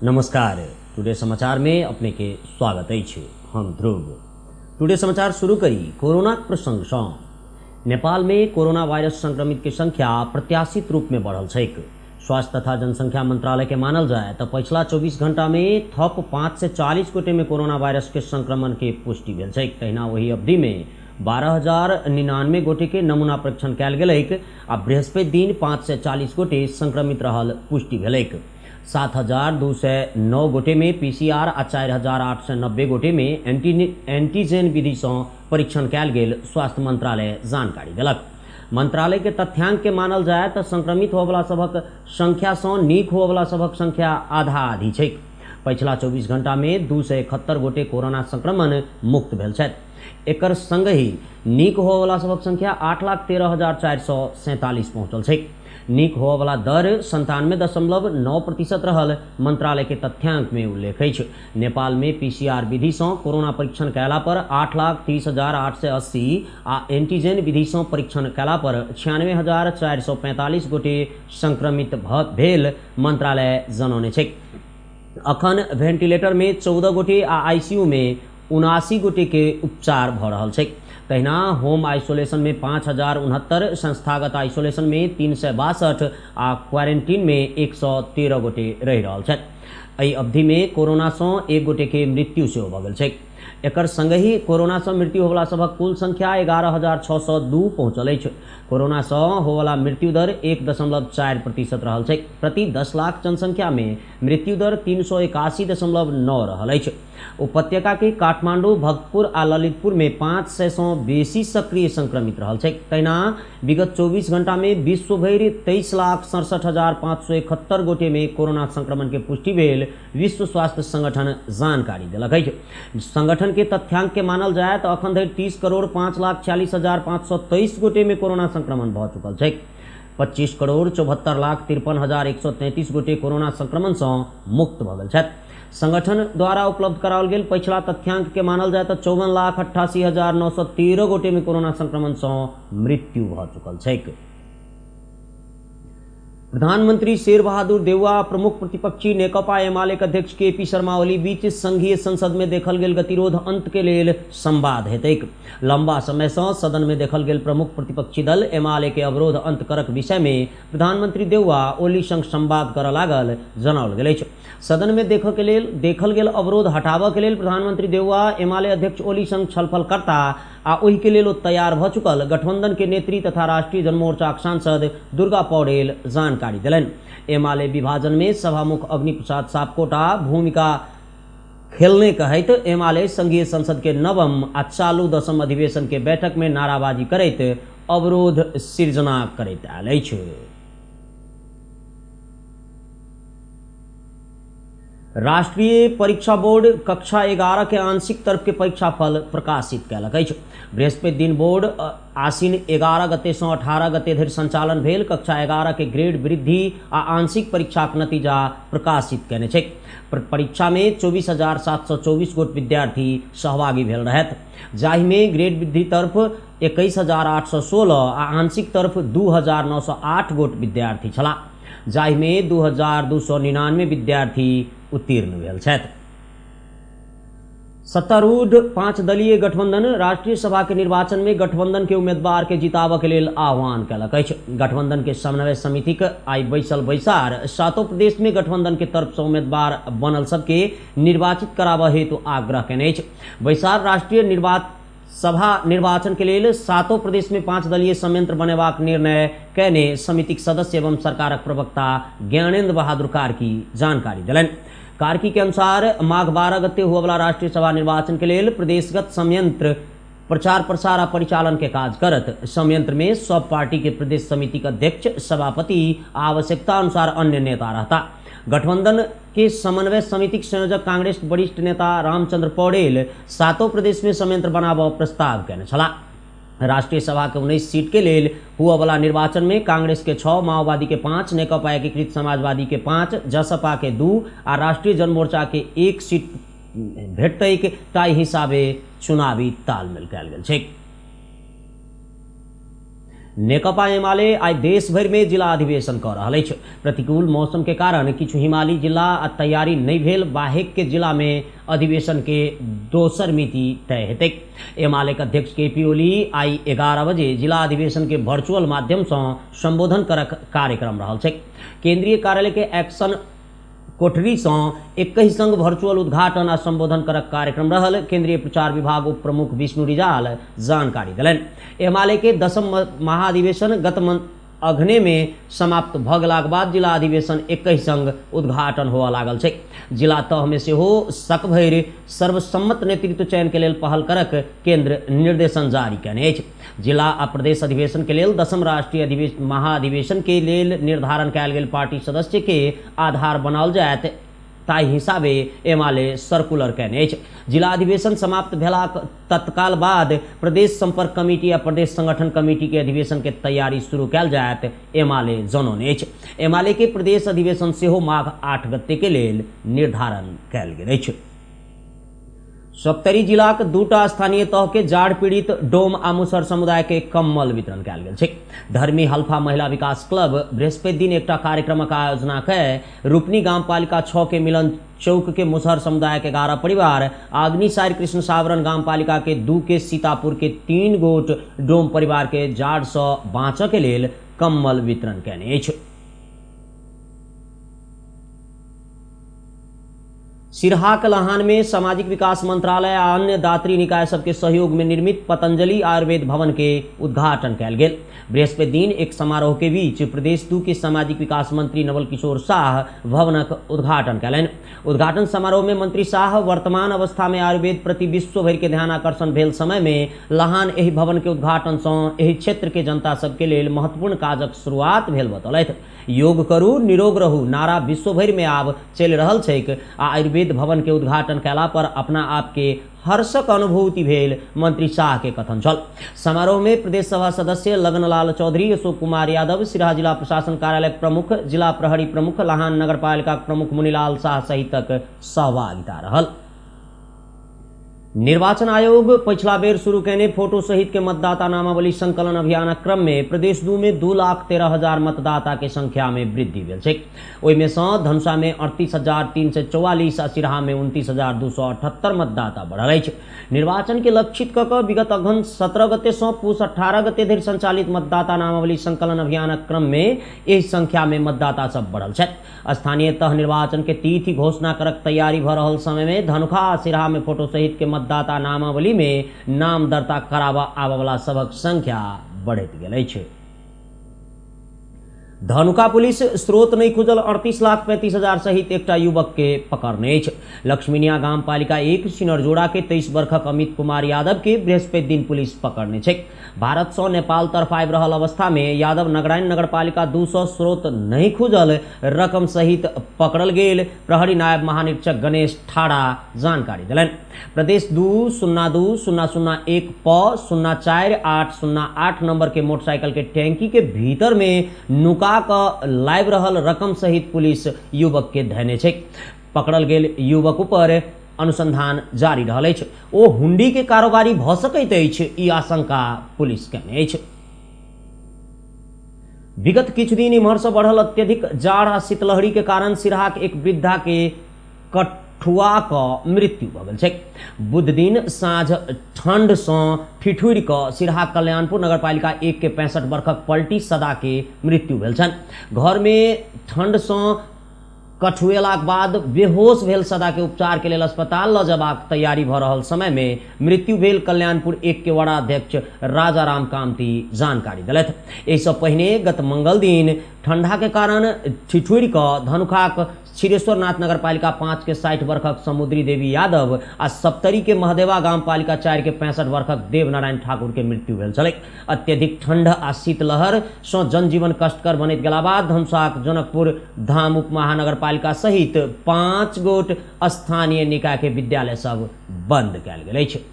नमस्कार, टुडे समाचार में अपने के स्वागत अछि। हम ध्रुव। टुडे समाचार शुरू करी कोरोना प्रसंग सँ। नेपाल में कोरोना वायरस संक्रमित के संख्या प्रत्याशित रूप में बढ़ल छैक। स्वास्थ्य तथा जनसंख्या मंत्रालय के मानल जाय तो पछिला 24 घंटा में थप 540 गोटे में कोरोना वायरस के संक्रमण के पुष्टि भेल छैक। तहिना वही अवधि में 12,099 गोटे के नमूना परीक्षण कयल गेलैक आ बृहस्पति दिन 540 गोटे संक्रमित रहल पुष्टि भेलैक। 7,209 गोटे में पीसीआर आ 4,890 गोटे में एंटीजन विधि सँ परीक्षण कयल गेल स्वास्थ्य मंत्रालय जानकारी देलक। मंत्रालय के तथ्यांक के मानल जाय तो संक्रमित होवला सभक संख्या सँ नीक होवला सभक संख्या आधा आधी छैक। पछिला 24 घंटा में 271 गोटे कोरोना संक्रमण मुक्त भेल छथि। एकर संगहि नीक होवला सभक संख्या 8,13,447 पहुँचल छैक। नीक होवला दर 97.9% रहल मंत्रालय के तथ्यांक में उल्लेख अछि। नेपाल में पीसीआर विधि सँ कोरोना परीक्षण कयला पर 8,30,880 आ एंटीजन विधि सँ परीक्षण कयला पर 96,445 गोटे संक्रमित भेल मंत्रालय जनौने छैक। अखन वेंटिलेटर में 14 गोटे आ आईसीयू में 79 गोटे के उपचार भ रहल छैक। तहिना होम आइसोलेशन में 5,069, संस्थागत आइसोलेशन में 362 आ क्वारंटीन में 113 गोटे रहि रहल छथि। एहि अवधि में कोरोना सँ 1 गोटे के मृत्यु सेहो भऽ गेल छैक। एकर संगहि कोरोना सँ मृत्यु होवला सभक कुल संख्या 11,602 पहुँचल अछि। कोरोना सँ होवला मृत्यु दर 1.4% रहल छैक। प्रति 10 लाख जनसंख्या में मृत्यु दर 381.9 रहल अछि। उपत्यका के काठमांडू, भक्तपुर आ ललितपुर में 500 सँ बेसी सक्रिय संक्रमित रहल छैक। तहिना विगत 24 घंटा में विश्वभरि 23,67,571 गोटे में कोरोना संक्रमण के पुष्टि भेल विश्व स्वास्थ्य संगठन जानकारी देलक अछि। संगठन के तथ्यांक के मानल जाय तो अखन धरि 30,05,46,523 गोटे में कोरोना संक्रमण भऽ चुकल छैक। 25,74,53,133 गोटे कोरोना संक्रमण सँ मुक्त भऽ गेल छथि। संगठन द्वारा उपलब्ध कराओल गेल पछिला तथ्यांक के मानल जाय तो 54,88,913 गोटे में कोरोना संक्रमण सँ मृत्यु भऽ चुकल छैक। प्रधानमंत्री शेर बहादुर देउवा प्रमुख प्रतिपक्षी नेकपा एमाले के अध्यक्ष के पी शर्मा ओली बीच संघीय संसद में देखल गेल गतिरोध अंत के लेल संवाद हेतैक। लंबा समय से सदन में देखल गेल प्रमुख प्रतिपक्षी दल एमाले के अवरोध अंत करक विषय में प्रधानमंत्री देउवा ओली संग संवाद करऽ लागल जनाओल गेल अछि। सदन में देखल गेल अवरोध हटाबऽ के लेल प्रधानमंत्री देउवा एमाले अध्यक्ष ओली संग छलफल करता आ ओहि के लेल ओ तैयार भऽ चुकल गठबंधन के नेत्री तथा राष्ट्रीय जनमोर्चाक सांसद दुर्गा पौडेल जानकारी देलनि। एमाले विभाजन में सभामुख अग्नि प्रसाद सापकोटा भूमिका खेलने कहैत एमाले संघीय संसद के नवम आ चालू 10म अधिवेशन के बैठक में नाराबाजी करैत अवरोध सृजना करैत आयल अछि। राष्ट्रीय परीक्षा बोर्ड कक्षा 11 के आंशिक तरफ के परीक्षाफल प्रकाशित कयलक अछि। बृहस्पति दिन बोर्ड आश्विन 11 गते सँ 18 गते धरि संचालन भेल कक्षा 11 के ग्रेड वृद्धि आ आंशिक परीक्षाक नतीजा प्रकाशित कयने छैक। परीक्षा में 24,724 गोट विद्यार्थी सहभागी भेल रहथि, जाहिमे ग्रेड वृद्धि तरफ 21,816 आ आंशिक तरफ 2,908 गोट विद्यार्थी छलाह, जाहिमे 2,299 विद्यार्थी उत्तीर्ण भेल छथि। सत्तारूढ़ 5 दलीय गठबंधन राष्ट्रीय सभा के निर्वाचन में गठबंधन के उम्मीदवार के जिताबऽ के लेल आह्वान कयलक अछि। गठबंधन के समन्वय समिति के आइ बैसल बैसार सातों प्रदेश में गठबंधन के तरफ से उम्मीदवार बनल सबके निर्वाचित कराबऽ हेतु आग्रह कयने अछि। बैसार राष्ट्रीय सभा निर्वाचन के लेल सातों प्रदेश में 5 दलीय संयंत्र बनेबाक निर्णय कयने समितिक सदस्य एवं सरकारक प्रवक्ता ज्ञानेन्द्र बहादुर कार्की जानकारी देलनि। कार्की के अनुसार माघ 12 गते हुअवला राष्ट्रीय सभा निर्वाचन के लेल प्रदेशगत संयंत्र प्रचार प्रसार आ परिचालन के काज करत। संयंत्र में सब पार्टी के प्रदेश समिति के अध्यक्ष, सभापति, आवश्यकता अनुसार अन्य नेता रहता। गठबंधन के समन्वय समिति के संयोजक कांग्रेस वरिष्ठ नेता रामचंद्र पौडेल सातों प्रदेश में संयंत्र बनाबऽ प्रस्ताव कयने छलाह। राष्ट्रीय सभा के 19 सीट के लेल हुआ निर्वाचन में कांग्रेस के 6, माओवादी के 5, नेकपा एकीकृत समाजवादी के 5, जसपा के 2 आ राष्ट्रीय जनमोर्चा के 1 सीट भेटतैक ताहि हिसाबे चुनावी तालमेल कयल गेल छैक। नेकपा एमाले आइ देशभरि में जिला अधिवेशन क रहल अछि। प्रतिकूल मौसम के कारण किछु हिमाली जिला आ तैयारी नहि भेल बाहेक के जिला में अधिवेशन के दोसर मिति तय हेतै। एमाले के अध्यक्ष केपी ओली आइ 11 बजे जिला अधिवेशन के वर्चुअल माध्यम से संबोधन करक कार्यक्रम रहल छै। केंद्रीय कार्यालय के एक्शन कोठरी से एकहि संग वर्चुअल उद्घाटन आ संबोधन करक कार्यक्रम रहल केंद्रीय प्रचार विभाग उप प्रमुख विष्णु रिजाल जानकारी देलनि। एमाले के 10म महाधिवेशन गत अघने में समाप्त भ गेलाक बाद जिला अधिवेशन एकहि संग उद्घाटन होअ लागल छै। जिला तह में सेहो सकभरि सर्वसम्मत नेतृत्व चयन के लेल पहल करक केंद्र निर्देशन जारी कयने अछि। जिला आ प्रदेश अधिवेशन के लेल 10म राष्ट्रीय महाधिवेशन के लेल निर्धारण कयल गेल पार्टी सदस्य के आधार बनाओल जायत ताहि हिसाबे एमाले सर्कुलर कयने अछि। जिला अधिवेशन समाप्त भेलाक तत्काल बाद प्रदेश संपर्क कमिटी आ प्रदेश संगठन कमिटी के अधिवेशन के तैयारी शुरू कयल जायत एमाले जनौने अछि। एमाले के प्रदेश अधिवेशन सेहो माघ 8 गते के लेल निर्धारण कयल गेल अछि। सप्तरी जिलाक दूटा स्थानीय तह के जाड़ पीड़ित डोम आ मुसहर समुदाय के कम्बल वितरण कयल गेल छै। धर्मी हल्फा महिला विकास क्लब बृहस्पति दिन एकटा कार्यक्रमक आयोजना कय रूपनी गामपालिका 6 के मिलन चौक के मुसहर समुदाय के 11 परिवार, अग्निसार कृष्ण सावरण गामपालिका के 2 के सीतापुर के 3 गोट डोम परिवार के जाड़ से बाँचऽ के लेल कम्बल वितरण कयने अछि। सिरहाक लहान में सामाजिक विकास मंत्रालय आ अन्य दात्री निकाय सबके सहयोग में निर्मित पतंजलि आयुर्वेद भवन के उद्घाटन कयल गेल। बृहस्पति दिन एक समारोह के बीच प्रदेश 2 के सामाजिक विकास मंत्री नवल किशोर शाह भवनक उद्घाटन कयलनि। उद्घाटन समारोह में मंत्री शाह वर्तमान अवस्था में आयुर्वेद प्रति विश्व भरि के ध्यान आकर्षण भेल समय में लहान एहि भवन के उद्घाटन से एहि क्षेत्र के जनता सबके लेल महत्वपूर्ण काजक शुरुआत भेल बतौलथि। योग करू निरोग रहू नारा विश्व भरि में आब चलि रहल छैक आ आयुर्वेद भवन के उद्घाटन कयला पर अपना आप के हर्षक अनुभूति भेल मंत्री शाह के कथन छल। समारोह में प्रदेश सभा सदस्य लगनलाल चौधरी, अशोक कुमार यादव, सिरहा जिला प्रशासन कार्यालय प्रमुख, जिला प्रहरी प्रमुख, लहान नगरपालिका प्रमुख मुनीलाल शाह सहितक सहभागिता रहल। निर्वाचन आयोग पछिला बेर शुरू कयने फोटो सहित के मतदाता नामावली संकलन अभियानक क्रम में प्रदेश 2 में 2,13,000 मतदाता के संख्या में वृद्धि भेल छै। ओहिमे सँ धनुषा में 38,344 आ सिरहा में 29,278 मतदाता बढ़ल अछि। निर्वाचन के लक्षित कऽ कऽ विगत अघन 17 गते सँ पूस 18 गते धरि संचालित मतदाता नामावली संकलन अभियानक क्रम में एहि संख्या में मतदाता सब बढ़ल छथि। स्थानीय तह निर्वाचन के तिथि घोषणा करक तैयारी भऽ रहल समय में धनुषा आ सिरहा में फोटो सहित के मतदाता नामावली में नाम दर्ता कराबऽ आबऽ सभक संख्या बढ़ैत गेल अछि। धनुका पुलिस स्रोत नहीं खुजल 38,35,000 सहित एकटा युवक के पकड़ने अछि। लक्ष्मीनिया गामपालिका 1 सिनरजोड़ा के 23 वर्षक अमित कुमार यादव के बृहस्पति दिन पुलिस पकड़ने छै। भारत से नेपाल तरफ आबि रहल अवस्था में यादव नगरायण नगरपालिका 200 स्रोत नहीं खुजल रकम सहित पकड़ल गेल प्रहरी नायब महानिरीक्षक गणेश ठाड़ा जानकारी देलनि। प्रदेश 2 0 2 0 0 1 प 0 4 8 0 8 नंबर के मोटरसाइकिल के टैंकी के भीतर में नुका क लाइव रहल रकम सहित पुलिस युवक के धयने छै। पकड़ल गेल युवक ऊपर अनुसंधान जारी रहल अछि। ओ हुंडी के कारोबारी भ सकैत अछि, ई आशंका पुलिस केने अछि। विगत किछु दिन इम्हर से बढ़ल अत्यधिक जाड़ आ शीतलहरी के कारण सिरहाक एक वृद्धा के कठुआ क मृत्यु भऽ गेल छै। बुध दिन साँझ ठंड सँ ठिठुरि कऽ सिरहा कल्याणपुर नगरपालिका 1 के 65 वर्षक पलटी सदा के मृत्यु भेल छनि। घर में ठंड सँ कठुएलाक बाद बेहोश भेल सदा के उपचार के लेल अस्पताल ल जबाक तैयारी भऽ रहल समय में मृत्यु भेल कल्याणपुर 1 के वडा अध्यक्ष राजाराम कामती जानकारी देलथि। एहिसँ पहिने गत मंगल दिन ठंडा के कारण ठिठुरि कऽ धनुखाक क्षीरेश्वरनाथ नगरपालिका 5 के 60 वर्षक समुद्री देवी यादव आ सप्तरी के महदेवा गामपालिका 4 के 65 वर्षक देवनारायण ठाकुर के मृत्यु भेल छलै। अत्यधिक ठंड आ शीतलहर सँ जनजीवन कष्टकर बनैत गेला बाद धनुषाक जनकपुर धाम उप महानगरपालिका सहित 5 गोट स्थानीय निकाय के विद्यालय सब बंद कयल गेल अछि।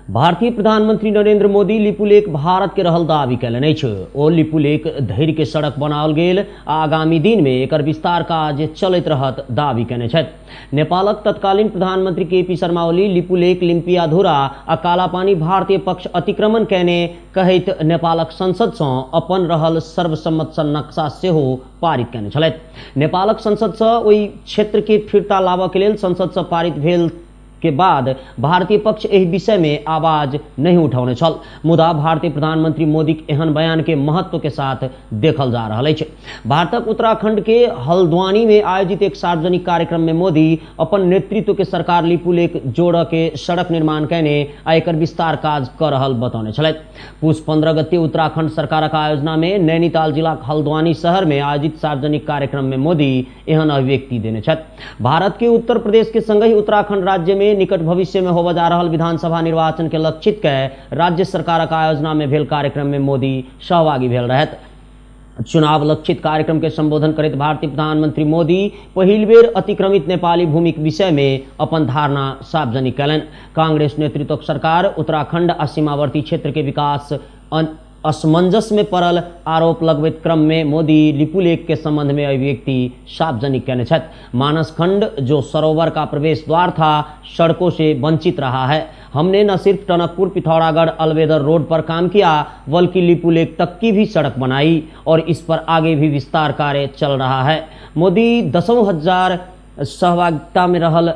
भारतीय प्रधानमंत्री नरेंद्र मोदी लिपुलेख भारत के रहल दावी कयलनि अछि। ओ लिपुलेख धरि के सड़क बनाओल गेल आ आगामी दिन में एकर विस्तार काज चलैत रहत दावी कयने छथि। नेपालक तत्कालीन प्रधानमंत्री के.पी. शर्मा ओली लिपुलेख, लिम्पियाधुरा आ कालापानी भारतीय पक्ष अतिक्रमण कयने कहैत नेपालक संसद सँ अपन रहल सर्वसम्मत सँ नक्शा सेहो पारित कयने छलथि। नेपालक संसद सँ ओहि क्षेत्र के फिर्ता लाबऽ के लेल संसद सँ पारित भेल के बाद भारतीय पक्ष एहि विषय में आवाज नहीं उठौने छल, मुदा भारतीय प्रधानमंत्री मोदी के एहन बयान के महत्व के साथ देखल जा रहल अछि। भारतक उत्तराखंड के हल्द्वानी में आयोजित एक सार्वजनिक कार्यक्रम में मोदी अपन नेतृत्व के सरकार लिपुलेख जोड़ के सड़क निर्माण कयने आ एकर विस्तार काज कर रहल बतौने छलथि। पुष 15 गते उत्तराखंड सरकारक आयोजना में नैनीताल जिलाक हल्द्वानी शहर में आयोजित सार्वजनिक कार्यक्रम में मोदी एहन अभिव्यक्ति देने छथि। भारत के उत्तर प्रदेश के संगहि उत्तराखंड राज्य में निकट भविष्य में होबय जा रहल विधानसभा निर्वाचन के लक्षित के राज्य सरकारक आयोजना में भेल कार्यक्रम में मोदी सहभागी भेल रहथि। चुनाव लक्षित कार्यक्रम के संबोधन करैत भारतीय प्रधानमंत्री मोदी पहिल बेर अतिक्रमित नेपाली भूमिक विषय में अपन धारणा सार्वजनिक कयलनि। कांग्रेस नेतृत्वक सरकार उत्तराखंड आ सीमावर्ती क्षेत्र के विकास असमंजस में पड़ल आरोप लगबैत क्रम में मोदी लिपुलेख के संबंध में अभिव्यक्ति सार्वजनिक कयने छथि। मानसखंड जो सरोवर का प्रवेश द्वार था, सड़कों से वंचित रहा है। हमने न सिर्फ टनकपुर पिथौरागढ़ अलवेदर रोड पर काम किया, बल्कि लिपुलेख तक की भी सड़क बनाई और इस पर आगे भी विस्तार कार्य चल रहा है। मोदी 10,000 सहभागिता में रहल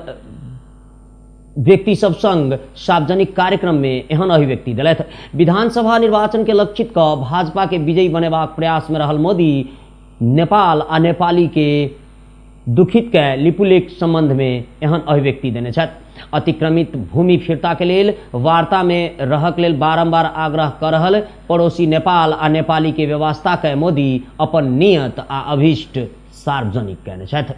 व्यक्ति सब संग सार्वजनिक कार्यक्रम में एहन अभिव्यक्ति दिलथि। विधानसभा निर्वाचन के लक्षित क भाजपा के विजयी बनेबाक प्रयास में रहल मोदी नेपाल आ नेपाली के दुखित के लिपुलेख संबंध में एहन अभिव्यक्ति देने छथि। अतिक्रमित भूमि फिर्ता के लेल वार्ता में रहक लेल बारंबार आग्रह कर रहल पड़ोसी नेपाल आ नेपाली के व्यवस्था के मोदी अपन नियत आ अभीष्ट सार्वजनिक कयने छथि।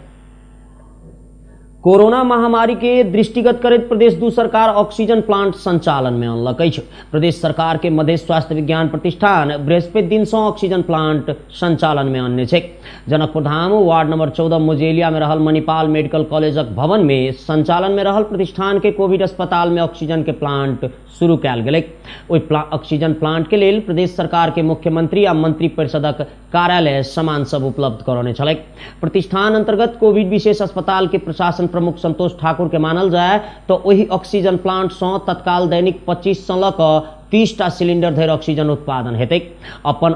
कोरोना महामारी के दृष्टिगत करैत प्रदेश 2 सरकार ऑक्सीजन प्लांट संचालन में अनलक अछि। प्रदेश सरकार के मधेश स्वास्थ्य विज्ञान प्रतिष्ठान बृहस्पति दिन से ऑक्सीजन प्लांट संचालन में अनने छै। जनकपुर धाम वार्ड नंबर 14 मुजेलिया में रहल मणिपाल मेडिकल कॉलेजक भवन में संचालन में रहल प्रतिष्ठान के कोविड अस्पताल में ऑक्सीजन के प्लांट शुरू कयल गेलै। ओहि ऑक्सीजन प्लांट के लेल प्रदेश सरकार के मुख्यमंत्री आ मंत्री परिषदक कार्यालय सामान सब उपलब्ध करौने छलै। प्रतिष्ठान अंतर्गत कोविड विशेष अस्पताल के प्रशासन प्रमुख संतोष ठाकुर के मानल जाय तो ओहि ऑक्सीजन प्लांट से तत्काल दैनिक 25 से लऽ कऽ 30 टा सिलिंडर धरि ऑक्सीजन उत्पादन हेतै। अपन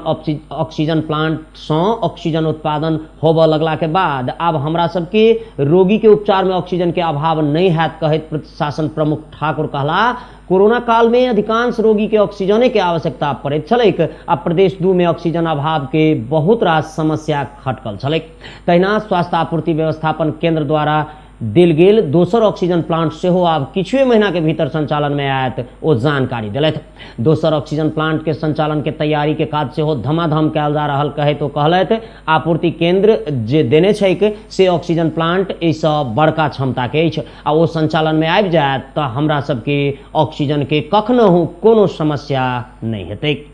ऑक्सीजन प्लांट से ऑक्सीजन उत्पादन होबऽ लगला के बाद आब हमरा सबके रोगी के उपचार में ऑक्सीजन के अभाव नहीं हैत कहैत प्रशासन प्रमुख ठाकुर कहला, कोरोना काल में अधिकांश रोगी के ऑक्सीजने के आवश्यकता पड़ैत छलैक आ प्रदेश 2 में ऑक्सीजन अभाव के बहुत रास समस्या खटकल छलैक। तहिना स्वास्थ्य आपूर्ति व्यवस्थापन केंद्र द्वारा देल गेल दोसर ऑक्सीजन प्लांट सेहो आब किछुए महीना के भीतर संचालन में आयत ओ जानकारी देलथि। दोसर ऑक्सीजन प्लांट के संचालन के तैयारी के काज सेहो धमाधम कयल जा रहल कहैत ओ कहलथि, आपूर्ति केंद्र जे देने छैक से ऑक्सीजन प्लांट एहिसँ बड़का क्षमता के अछि आ ओ संचालन में आबि जायत तऽ हमरा सबके ऑक्सीजन के कखनहु कोनो समस्या नहि हेतैक।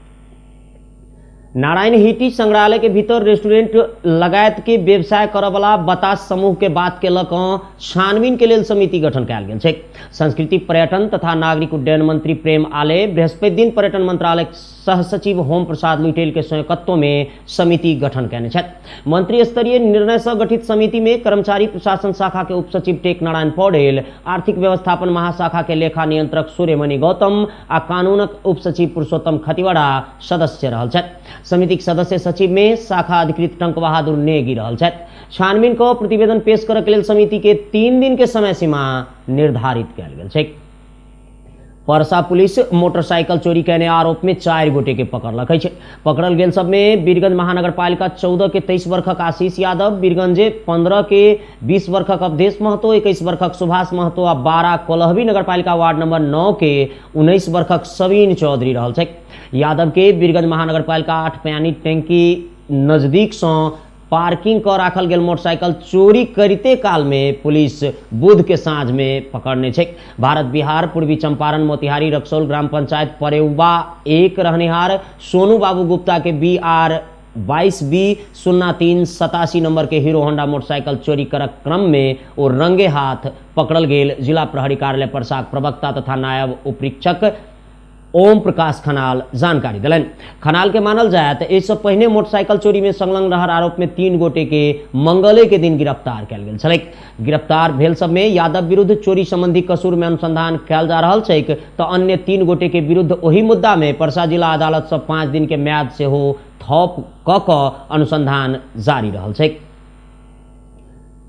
नारायणहिटी संग्रहालय के भीतर रेस्टोरेंट लगायत के व्यवसाय करऽवला बतास समूह के बात के लऽ कऽ छानबीन के लेल समिति गठन कयल गेल छै। संस्कृति पर्यटन तथा नागरिक उड्डयन मंत्री प्रेम आले बृहस्पति दिन पर्यटन मंत्रालय सह सचिव होम प्रसाद लुइटेल के संयोजकत्व में समिति गठन कयने छथि। मंत्री स्तरीय निर्णय से गठित समिति में कर्मचारी प्रशासन शाखा के उप सचिव टेक नारायण पौडेल, आर्थिक व्यवस्थापन महाशाखा के लेखा नियंत्रक सूर्यमणि गौतम आ कानूनक उप सचिव पुरुषोत्तम खतिवड़ा सदस्य रहल छथि। समितिक सदस्य सचिव में शाखा अधिकृत टंक बहादुर नेगी रहल छथि। छानबीन क प्रतिवेदन पेश करऽ के लेल समिति के 3 दिन के समय सीमा निर्धारित कयल गेल छै। परसा पुलिस मोटरसाइकिल चोरी कयने आरोप में 4 गोटे के पकड़लक अछि। पकड़ल गेल सब में बीरगंज महानगरपालिका 14 के 23 वर्षक आशीष यादव, बीरगंज 15 के 20 वर्षक अवधेश महतो, 21 वर्षक सुभाष महतो आ 12 कोलहबी नगरपालिका वार्ड नंबर 9 के 19 वर्षक सवीन चौधरी रहल छै। यादव के बीरगंज महानगरपालिका 8 पयानी टैंकी नजदीक सँ पार्किंग कऽ राखल गेल मोटरसाइकिल चोरी करिते काल में पुलिस बुध के साँझ में पकड़ने छै। भारत बिहार पूर्वी चंपारण मोतिहारी रक्सौल ग्राम पंचायत परेउबा 1 रहनिहार सोनू बाबू गुप्ता के BR 22 B 0387 number के हीरो होंडा मोटरसाइकिल चोरी करक क्रम में ओ रंगे हाथ पकड़ल गेल। जिला प्रहरी कार्यालय परसाक प्रवक्ता तथा नायब उपरीक्षक ओम प्रकाश खनाल जानकारी देलनि। खनाल के मानल जाय तऽ एहिसँ पहिने मोटरसाइकिल चोरी में संलग्न रहल आरोप में 3 गोटे के मंगले के दिन गिरफ्तार कयल गेल छलैक। गिरफ्तार भेल सब में यादव विरुद्ध चोरी संबंधी कसूर में अनुसंधान कयल जा रहल छैक तऽ अन्य 3 गोटे के विरुद्ध ओही मुद्दा में परसा जिला अदालत सँ 5 दिन के म्याद सेहो थप कऽ कऽ अनुसंधान जारी रहल छैक।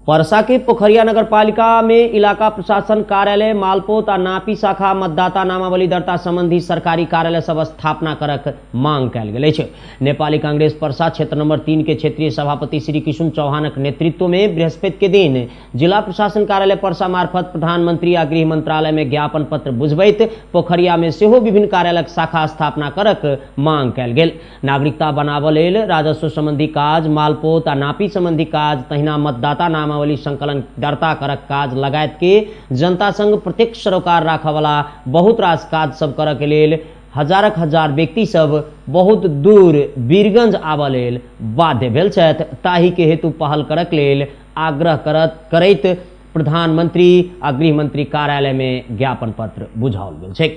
परसा के पोखरिया नगरपालिका में इलाका प्रशासन कार्यालय मालपोत आ नापी शाखा मतदाता नामावली दर्ता संबंधी सरकारी कार्यालय सब स्थापना करक मांग कयल गेल अछि। नेपाली कांग्रेस परसा क्षेत्र नंबर 3 के क्षेत्रीय सभापति श्री किशुन चौहानक नेतृत्व में बृहस्पति के दिन जिला प्रशासन कार्यालय परसा मार्फत प्रधानमंत्री आ गृह मंत्रालय में ज्ञापन पत्र बुझबैत पोखरिया में सेहो विभिन्न कार्यालयक शाखा स्थापना करक मांग कयल गेल। नागरिकता बनाबऽ लेल राजस्व संबंधी काज, मालपोत आ नापी संबंधी काज, तहिना मतदाता नामावली संकलन दर्ता करक काज लगायत के जनता संग प्रत्यक्ष सरोकार राखऽ वाला बहुत रास काज सब करऽ के लेल हजारक हजार व्यक्ति सब बहुत दूर वीरगंज आबऽ लेल बाध्य भेल छथि। ताहि के हेतु पहल करक लेल आग्रह करैत प्रधानमंत्री आ गृहमंत्री कार्यालय में ज्ञापन पत्र बुझाओल गेल छै।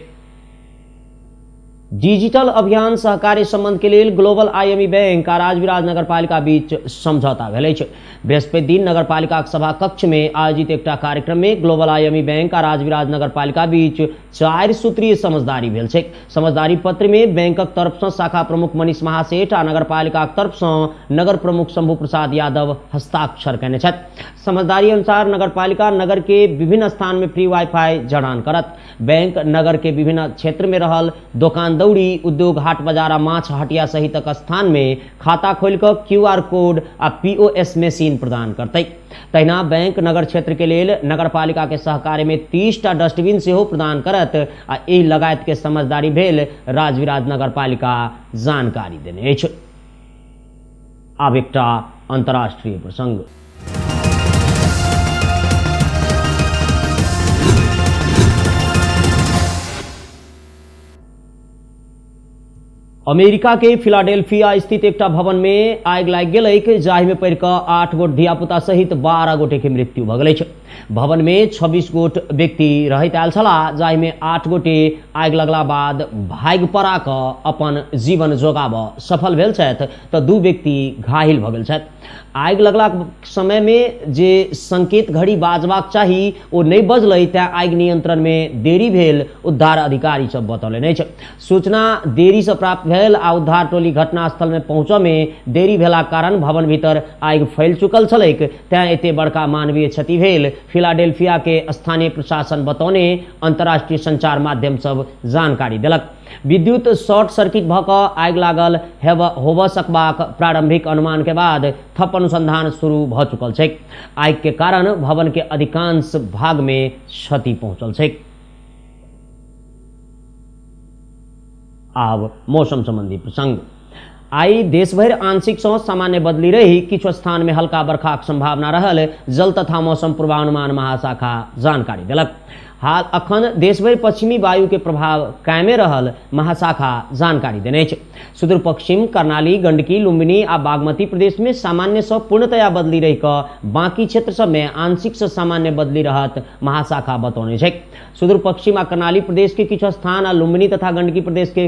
डिजिटल अभियान सहकारी संबंध के लेल ग्लोबल आईएमई बैंक आ राजविराज नगरपालिका बीच समझौता भेल अछि। बृहस्पति दिन नगरपालिका सभा कक्ष में आयोजित एकटा कार्यक्रम में ग्लोबल आईएमई बैंक आ राजविराज नगरपालिका बीच 4 सूत्रीय समझदारी भेल छै। समझदारी पत्र में बैंकक तरफ से शाखा प्रमुख मनीष महासेठ आ नगरपालिकाक तरफ से नगर प्रमुख शंभू प्रसाद यादव हस्ताक्षर कयने छथि। समझदारी अनुसार नगरपालिका नगर के विभिन्न स्थान में फ्री वाईफाई जड़ान करत। बैंक नगर के विभिन्न क्षेत्र में रहल दोकान दौड़ी, उद्योग, हाट बाजार आ माछ हटिया सहितक स्थान में खाता खोलि कऽ क्यूआर कोड आ पीओएस मशीन प्रदान करतै। तहिना बैंक नगर क्षेत्र के लेल नगरपालिका के सहकार्य में 30टा डस्टबिन सेहो प्रदान करत आ एहि लगायत के समझदारी भेल राजविराज नगरपालिका जानकारी देने अछि। आब एकटा अंतर्राष्ट्रीय प्रसंग। अमेरिका के फिलाडेल्फिया स्थित एकटा भवन में आगि लागि गेलैक, जाहि में पड़ि कऽ 8 गोट धियापुता सहित 12 गोटे के मृत्यु भऽ गेल अछि। भवन में 26 गोट व्यक्ति रहैत आयल छलाह, जाहि में 8 गोटे आगि लगला बाद भागि पड़ा कऽ अपन जीवन जोगाबऽ सफल भेल छथि तऽ 2 व्यक्ति घायल भऽ गेल छथि। आगि लगलाक समय में जे संकेत घड़ी बाजबाक चाही ओ नहि बजलै, तें आगि नियंत्रण में देरी भेल उद्धार अधिकारी सब बतौलनि अछि। सूचना देरी से प्राप्त भेल आ उद्धार टोली घटनास्थल में पहुँचऽ में देरी भेलाक कारण भवन भीतर आगि फैल चुकल छलैक, तें एते बड़का मानवीय क्षति भेल फिलाडेल्फिया के स्थानीय प्रशासन बतौने अंतर्राष्ट्रीय संचार माध्यम सब जानकारी देलक। विद्युत शॉर्ट सर्किट भऽ कऽ आगि लागल होबऽ सकबाक प्रारंभिक अनुमान के बाद थप अनुसंधान शुरू भऽ चुकल छै। आगि के कारण भवन के अधिकांश भाग में क्षति पहुंचल छै। आब मौसम संबंधी प्रसंग। आई देशभरि आंशिक सँ सामान्य बदली रही किछु स्थान में हल्का बरखाक संभावना रहल जल तथा मौसम पूर्वानुमान महाशाखा जानकारी देलक। हाल अखन देशभरि पश्चिमी वायु के प्रभाव कायमे रहल महाशाखा जानकारी देने अछि। सुदूर पश्चिम, कर्णाली, गंडकी, लुम्बिनी आ बागमती प्रदेश में सामान्य सँ पूर्णतया बदली रहि कऽ बाकी क्षेत्र सब में आंशिक सँ सामान्य बदली रहत महाशाखा बतौने छै। सुदूर पश्चिम आ कर्णाली प्रदेश के किछु स्थान आ लुम्बिनी तथा गंडकी प्रदेश के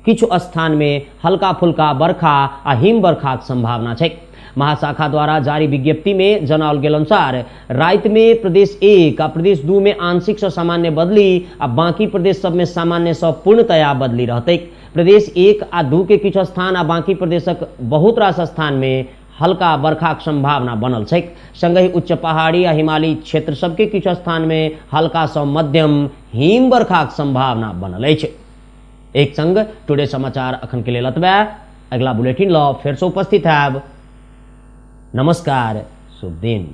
किछु स्थान में हल्का फुल्का बरखा आ हिम बरखाक संभावना छै। महाशाखा द्वारा जारी विज्ञप्ति में जनाओल गेल अनुसार राति में प्रदेश 1 आ प्रदेश 2 में आंशिक सँ सामान्य बदली आ बाकी प्रदेश सब में सामान्य सँ पूर्णतया बदली रहतै। प्रदेश 1 आ 2 के किछु स्थान आ बाकी प्रदेशक बहुत रास स्थान में हल्का बरखाक संभावना बनल छै। संगहि उच्च पहाड़ी आ हिमालयी क्षेत्र सबके किछु स्थान में हल्का सँ मध्यम हिम बरखाक संभावना बनल अछि। एक संग टुडे समाचार अखन के लेल एतबे। अगला बुलेटिन ल फेर से उपस्थित हैब। नमस्कार, शुभ दिन।